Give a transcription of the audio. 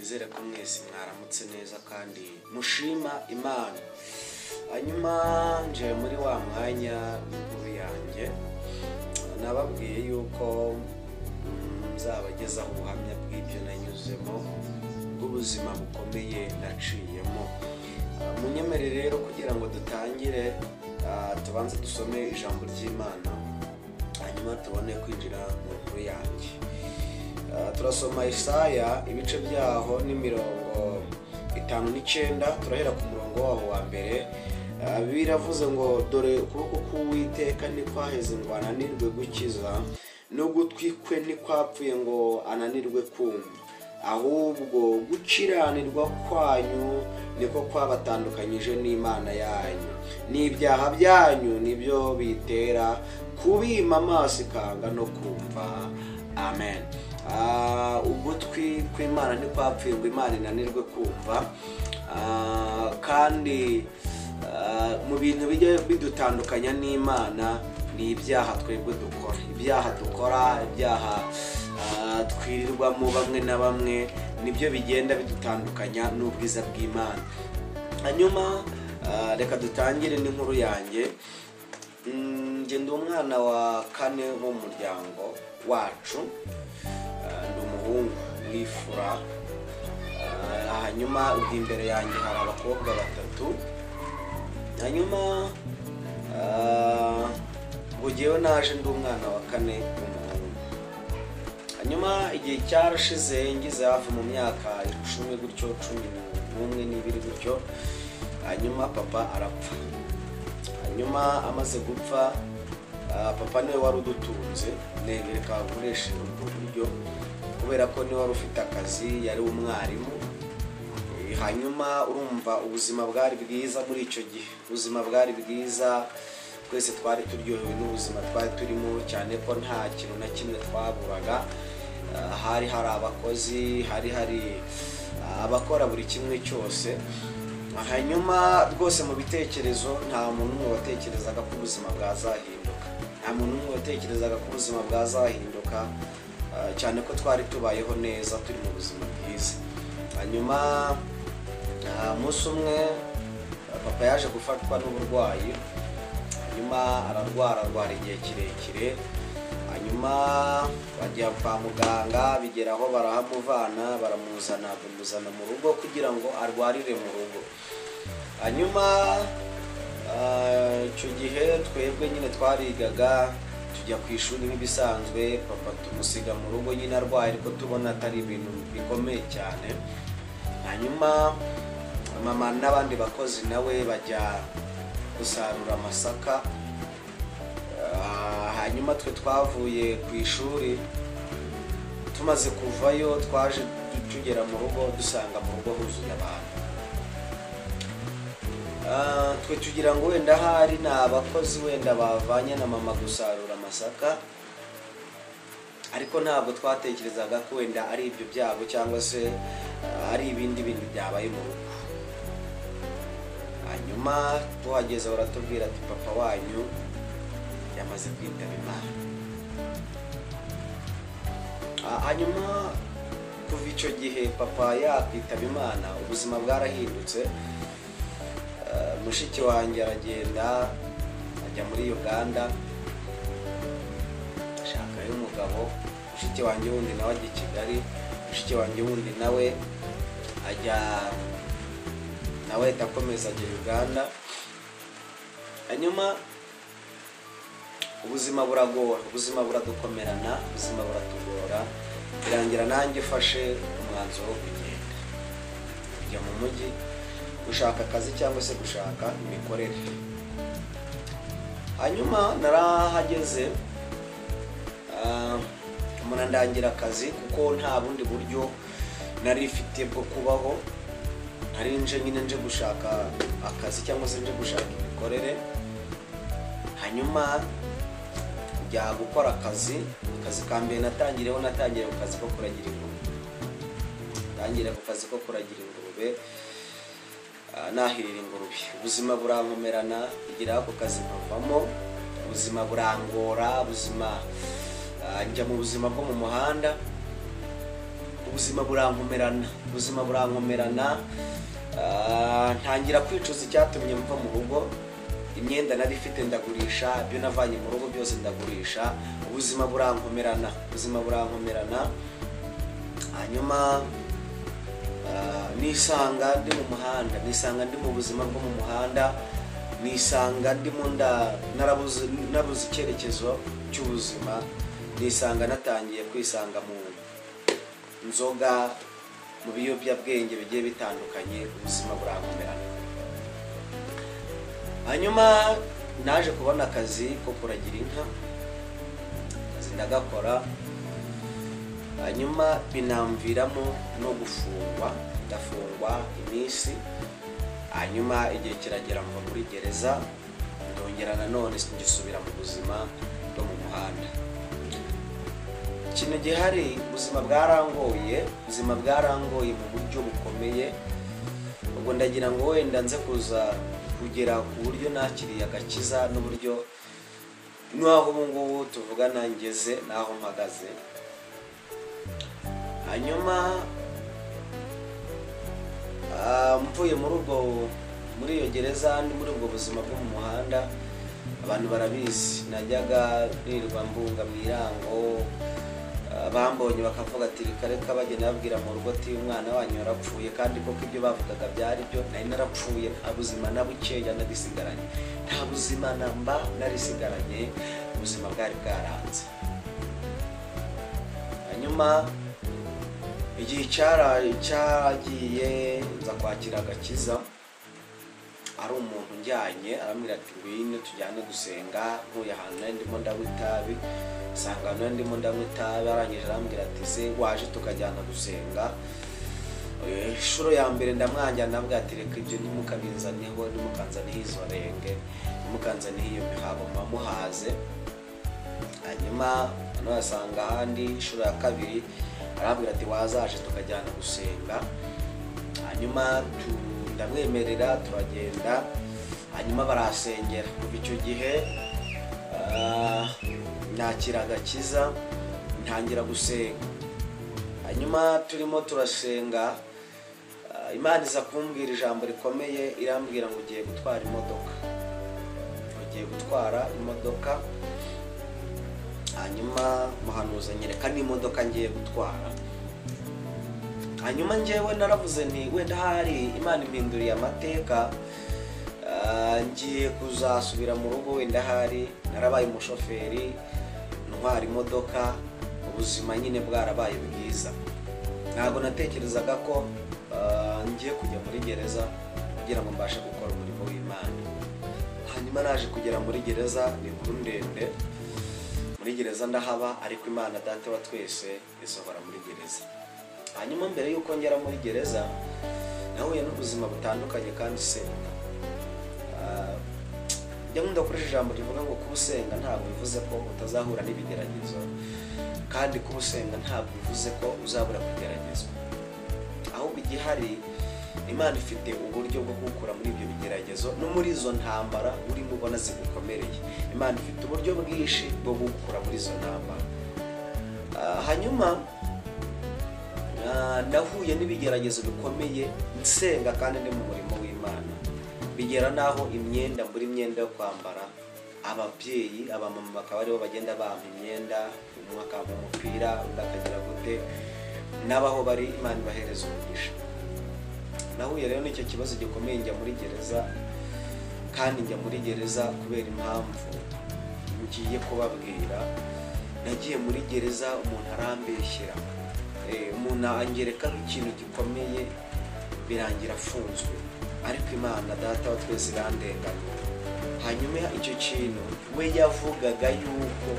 Nizere ko mwese mwaramutse neza kandi mushima Imana. Hanyuma nje muri wa mwanya w'inkuru yanjye, nababwiye yuko nzabagezaho ubuhamya bw'ibyo nanyuzemo, bw'ubuzima bukomeye naciyemo. Munyemere rero kugira ngo dutangire, tubanze dusome ijambo ry'Imana, hanyuma tubone kwinjira mu nkuru yanjye. Turasoma Isaya ibice byaho n'imirongo 5 n'9, turahera ku murongo waho wa mbere. Biravuze ngo: "Dore ukuboko k'Uwiteka ntikwaheze ngo ananirwe gukiza, n'ugutwi kwe ntikwapfuye ngo ananirwe kumva, ahubwo gukiranirwa kwanyu niko kwabatandukanyije n'Imana yanyu, n'ibyaha byanyu nibyo bitera kubima amaso ikanga no kumva." Amen. Ugutwi kw'Imana ntikwapfuye ngo Imana inanirwe kumva. Kandi mu bintu bijya bidutandukanya n'Imana ni ibyaha twebwe dukora, ibyaha dukora, ibyaha twirirwamo bamwe na bamwe, nibyo bigenda bidutandukanya n'ubwiza bw'Imana. Hanyuma reka dutangire n'inkuru yanjye. Njye ndi umwana wa kane wo mu muryango wacu. Ndi umuhungu w'imfura. Hanyuma ubwo imbere yanjye hari abakobwa batatu. Hanyuma ubwo jyewe naje ndi umwana wa kane w'umuhungu. Hanyuma igihe cyarashize, ngize hafi mu myaka 10 gutyo, 11 n'2 gutyo, hanyuma papa arapfa. Hanyuma amaze gupfa, papa niwe wari udutunze. Reka nkoreshe ubwo buryo kubera ko niwe wari ufite akazi, yari umwarimu. Hanyuma urumva ubuzima bwari bwiza muri icyo gihe, ubuzima bwari bwiza, twese twari turyohewe n'ubuzima twari turimo, cyane ko nta kintu na kimwe twaburaga. Hari hari abakozi, hari hari abakora buri kimwe cyose. Hanyuma rwose mu bitekerezo nta muntu n'umwe watekerezaga ko ubuzima bwazahinduka, nta muntu n'umwe watekerezaga ko ubuzima bwazahinduka, cyane ko twari tubayeho neza, turi mu buzima bwiza. Hanyuma umunsi umwe papa yaje gufatwa n'uburwayi, hanyuma ararwara, arwara igihe kirekire. Hanyuma bajya kwa muganga, bigera aho barahamuvana, baramuzana, bamuzana mu rugo kugira ngo arwarire mu rugo. Hanyuma icyo gihe twebwe nyine twarigaga, tujya ku ishuri nk'ibisanzwe, papa tumusiga mu rugo nyine arwaye, ariko tubona atari ibintu bikomeye cyane. Hanyuma mama n'abandi bakozi nawe bajya gusarura amasaka. Hanyuma twe twavuye ku ishuri, tumaze kuvayo twaje tugera mu rugo dusanga mu rugo huzuye abantu. Twe tugira ngo wenda ahari ni abakozi wenda bavanye na mama gusarura amasaka, ariko ntabwo twatekerezaga ko wenda ari ibyo byago cyangwa se ari ibindi bintu byabaye mu rugo. Hanyuma tuhageze baratubwira ati: "Papa wanyu yamaze kwitaba Imana." Hanyuma kuva icyo gihe papa yakwitaba Imana, ubuzima bwarahindutse. Mushiki wanjye aragenda ajya muri Uganda ashakayo umugabo, mushiki wanjye wundi nawe ajya i Kigali, mushiki wanjye wundi nawe ajya, nawe ahita akomeza ajya Uganda. Hanyuma ubuzima buragora, ubuzima buradukomerana, ubuzima buratugora, birangira nanjye ufashe umwanzuro wo kugenda kujya mu mujyi gushaka akazi cyangwa se gushaka imikorere. Hanyuma narahageze, umuntu andangira akazi kuko nta bundi buryo nari mfite bwo kubaho. Nari nje nyine nje gushaka akazi cyangwa se nje gushaka imikorere. Hanyuma njya gukora akazi. Akazi ka mbere natangiriyeho, natangiriye ku kazi ko kuragira ingurube. Natangiriye ku kazi ko kuragira ingurube, nahirira ingurube. Ubuzima burankomerana, kugira ako kazi nkavamo, ubuzima burangora, ubuzima njya mu buzima bwo mu muhanda. Ubuzima burankomerana, ubuzima burankomerana. Ntangira kwicuza icyatumye mva mu rugo. Imyenda nari ifite ndagurisha, ibyo navanye mu rugo byose ndagurisha. Ubuzima burankomerana, ubuzima burankomerana. Hanyuma nisanga ndi mu muhanda, nisanga ndi mu buzima bwo mu muhanda, nisanga ndimo narabuze icyerekezo cy'ubuzima, nisanga natangiye kwisanga mu nzoga, mu biyobyabwenge bigiye bitandukanye. Ubuzima burankomerana. Hanyuma naje kubona akazi ko kuragira inka, akazi ndagakora. Hanyuma binamviramo no gufungwa, ndafungwa iminsi. Hanyuma igihe kiragera mva muri gereza, ndongera nanone ngisubira mu buzima bwo mu muhanda. Ikintu gihari, ubuzima bwarangoye, ubuzima bwarangoye mu buryo bukomeye. Ubwo ndagira ngo wenda nze kuza kugera ku buryo nakiriye agakiza n'uburyo n'aho ubu ngubu tuvugana ngeze n'aho mpagaze. Hanyuma mvuye muri iyo gereza, muri ubwo buzima bwo mu muhanda, abantu barabizi, najyaga nirirwa mbunga mu irango. Bambonye bakavuga ati reka reka, bagenda babwira mu rugo ati umwana wanyu yarapfuye. Kandi koko ibyo bavugaga byari byo, nari narapfuye, nta buzima na bukeya narisigaranye, nta buzima namba narisigaranye, ubuzima bwari bwaranze. Hanyuma igihe cyaragiye nza kwakira agakiza. Ari umuntu njyanye arambwira ati ngwino tujyane gusenga. Nkuye ahantu nari ndimo ndanywa itabi, nsanga nari ndimo ndanywa itabi. Arangije arambwira ati se waje tukajyana gusenga. Inshuro ya mbere ndamwanjyana, nabwo ati reka ibyo ntimukabinzaneho, ntimukanzaneho izo renge, ntimukanzaneho iyo mihabo, muba muhaze. Hanyuma asanga ahandi. Inshuro ya kabiri arambwira ati wazaje tukajyana gusenga. Hanyuma ndamwemerera turagenda. Hanyuma barasengera. Kuva icyo gihe nakira agakiza, ntangira gusenga. Hanyuma turimo turasenga, Imana iza kumbwira ijambo rikomeye, irambwira ngo ugiye gutwara imodoka, ugiye gutwara imodoka. Hanyuma muhanuza nyereka n'imodoka ngiye gutwara. Hanyuma njyewe naravuze nti wenda hari Imana impinduriye amateka, ngiye kuzasubira mu rugo, wenda hari narabaye umushoferi ntwara imodoka, ubuzima nyine bwarabaye bwiza. Ntabwo natekerezaga ko ngiye kujya muri gereza kugira ngo mbashe gukora umurimo w'Imana. Hanyuma naje kugera muri gereza, ni inkuru ndende. Muri gereza ndahaba, ariko Imana Data wa twese isohora muri gereza. Hanyuma mbere y'uko ngera muri gereza nahuye n'ubuzima butandukanye kandi senga. Njya nkunda gukoresha ijambo rivuga ngo kuba usenga ntabwo bivuze ko utazahura n'ibigeragezo, kandi kuba usenga ntabwo bivuze ko uzabura kugeragezwa. Ahubwo igihari, Imana ifite uburyo bwo gukura muri ibyo bigeragezo no muri izo ntambara urimo ubona zigukomereye. Imana ifite uburyo bwinshi bwo gukura muri izo ntambara. Hanyuma nahuye n'ibigeragezo bikomeye nsenga kandi ndi mu murimo w'Imana. Bigera naho imyenda, mbura imyenda yo kwambara, ababyeyi abamama bakaba aribo bagenda bampa imyenda, umwe akampa umupira, undi akagira gute, n'abaho bari Imana ibahereza umugisha. Nahuye rero n'icyo kibazo gikomeye, njya muri gereza. Kandi njya muri gereza kubera impamvu ngiye kubabwira. Nagiye muri gereza umuntu arambeshyera, umuntu angereka ikintu gikomeye, birangira afunzwe. Ariko Imana Data wa twese irandenganya. Hanyuma icyo kintu we yavugaga yuko